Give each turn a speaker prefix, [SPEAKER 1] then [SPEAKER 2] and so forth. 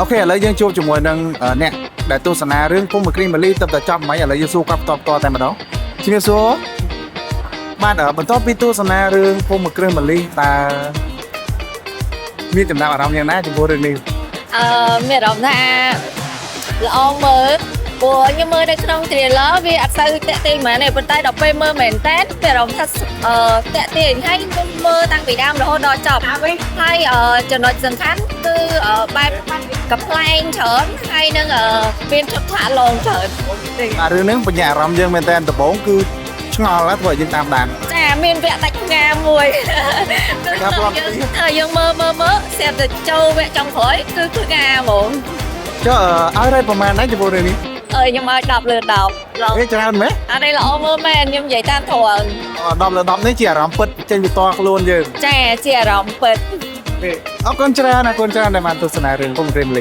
[SPEAKER 1] OK ឥឡូវយើងជួបជាមួយនឹងអ្នកដែលទស្សនារឿងពុំមួយគ្រីម៉ាលីទៅតែចប់មិញឥឡូវយើងសួរគាត់ផ្ទាល់ផ្ទាល់តែម្ដងជំរាបសួរបាទបន្ទាប់ពីទស្សនារឿងពុំមួយគ្រីម៉ាលីតើមានចំណាប់អារម្មណ៍យ៉ាងណាចំពោះរឿងនេះ?
[SPEAKER 2] មានអារម្មណ៍ថាល្អមើលព្រោះខ្ញុំមើលនៅក្នុង trailer វាអត់សូវតាក់ទាញហ្មងទេប៉ុន្តែដល់ពេលមើលមែនតើមានអារម្មណ៍ថាតាក់ទាញហើយខ្ញុំមើលតាំងពីដើមរហូតដល់ចប់ហើយចំណុចសំខាន់គឺបែបកំប្លែងច្រើនហើយនឹងមានឈុតឆាកលងច្រើន
[SPEAKER 1] បាទរឿងហ្នឹងបញ្ញាអារម្មណ៍យើងមែនតើដំបូងគឺឆ្ងល់ហើយធ្វើឲ្យយើងតាមដាន
[SPEAKER 2] ចាមានវគ្គដាច់ផ្កាមួយគឺ
[SPEAKER 1] ការប្លន់
[SPEAKER 2] យើងយើងមើលមើលមើលស្រាប់តែចូលវគ្គចុងក្រោយគឺផ្កាហ្មង
[SPEAKER 1] ចុះឲ្យរ៉េតប្រហែលដែរចំពោះរឿងនេះ?
[SPEAKER 2] អើយខ្ញុំឲ្យ10លើ10ឡង
[SPEAKER 1] អេច្រើនមែន?
[SPEAKER 2] អត់ទេល្អមើលមែនខ្ញុំនិយាយតាមត្រង់
[SPEAKER 1] 10លើ10នេះជាអារម្មណ៍ពិតចេញពីតខ្លួនយើង
[SPEAKER 2] ចាជាអារម្មណ៍ពិត
[SPEAKER 1] អរគុណច្រើនអរគុណច្រើនដែលបានទស្សនារឿងពុំគ្រីមលី។